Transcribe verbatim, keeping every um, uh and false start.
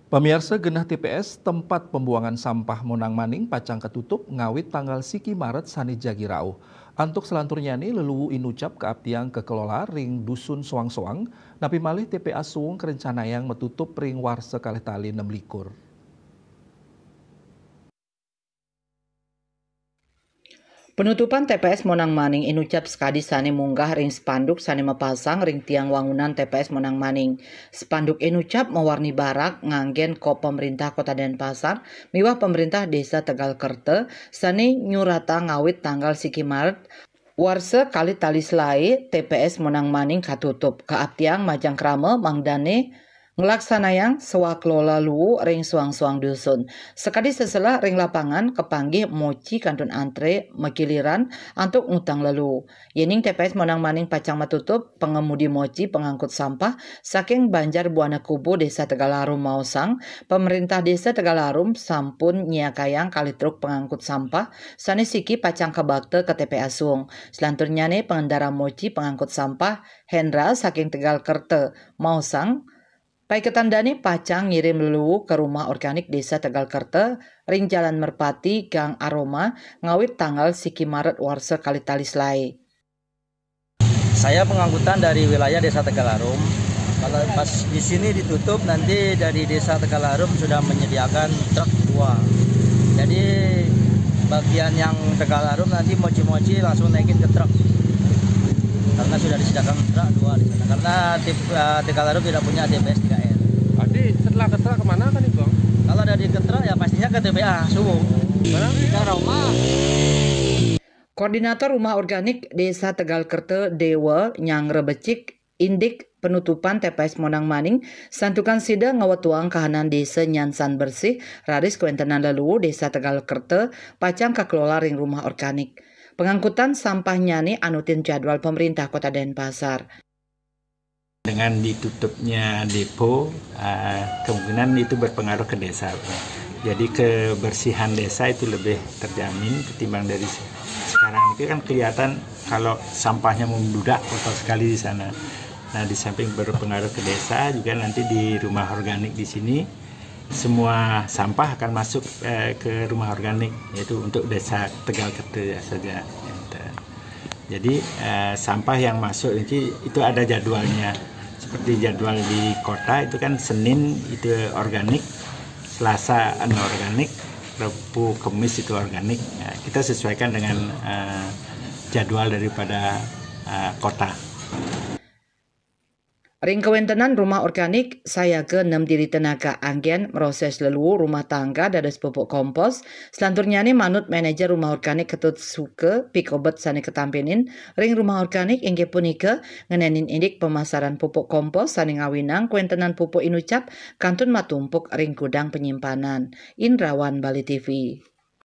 Pamiarsa, genah T P S, tempat pembuangan sampah Monang Maning, pacang katutup ngawit tanggal siki Maret sane jagi rauh. Antuk selanturnyane, leluwu inucap kaaptiang kakelola ring Dusun Soang-Soang, napi malih T P A suwung karencanayang matutup ring warsa kalih tali nem likur. Penutupan T P S Monang Maning inucap sakadi sane munggah ring spanduk sane mapasang ring tiang wangunan T P S Monang Maning. Spanduk inucap mawarni barak nganggen kop pemerintah Kota Denpasar miwah pemerintah Desa Tegal Kerta sane nyuratang ngawit tanggal siki Maret warsa kalih tali selae T P S Monang Maning katutup. Kaaptiang majeng krama mangdane nglaksanayang swakelola luwu ring suang-suang dusun. Sakadi seselah ring lapangan kapanggih mochi kantun antre magiliran antuk ngutang leluwu. Yening T P S Monang Maning pacang matutup, pangemudi mochi pangangkut sampah saking Banjar Buana Kubu, Desa Tegal Arum maosang, pemerintah Desa Tegal Arum sampun nyiakayang kalih truk pangangkut sampah sane siki pacang kabakta ka T P A suwung. Selanturnyane pangendara mochi pangangkut sampah Hendra saking Tegal Kerta maosang, paiketan dane pacang ngirim leluwu ka Rumah Organik Desa Tegal Kerta ring Jalan Merpati, Gang Aroma, ngawit tanggal siki Maret warsa kalih tali selae. Saya pengangkutan dari wilayah Desa Tegal Arum. Kalau pas di sini ditutup, nanti dari Desa Tegal Arum sudah menyediakan truk dua. Jadi bagian yang Tegal Arum nanti mochi-mochi langsung naikin ke truk. Karena sudah disediakan truk dua di sana. Karena tip, eh, Tegal Arum tidak punya T P S tiga R. Berarti setelah ke truk kemana kan nih, Bang? Kalau dari ke truk ya pastinya ke T P A suwung. Mana? Kita Roma. Koordinator Rumah Organik Desa Tegal Kerta, Dewa Nyanggra Becik, indik penutupan T P S Monang Maning, santukan sida ngawetuang kahanan desa nyansan bersih, raris kawentenan leluwu Desa Tegal Kerta pacang kakelola ring Rumah Organik. Pangangkutan sampahnyane anutin jadwal pemerintah Kota Denpasar. Dengan ditutupnya depo, eh, kemungkinan itu berpengaruh ke desa. Jadi kebersihan desa itu lebih terjamin ketimbang dari se-, sekarang. Itu kan kelihatan kalau sampahnya membludak, kotor sekali di sana. Nah, di samping berpengaruh ke desa, juga nanti di Rumah Organik di sini semua sampah akan masuk, eh, ke Rumah Organik, yaitu untuk Desa Tegal Kerta saja. Jadi, eh, sampah yang masuk itu, itu ada jadwalnya. Seperti jadwal di kota itu kan Senin itu organik, Selasa anorganik, Rabu Kemis itu organik. Nah, kita sesuaikan dengan, eh, jadwal daripada, eh, kota. Ring kawentenan Rumah Organik, sayaga nem diri tenaga anggen mroses leluwu rumah tangga dados pupuk kompos. Selanturnyane manut manajer Rumah Organik Ketut Suka, pikobet sane katampinin ring Rumah Organik inggih punika ngenenin indik pemasaran pupuk kompos sane ngawinang kawentenan pupuk inucap kantun matumpuk ring gudang penyimpanan. Indrawan, Bali T V.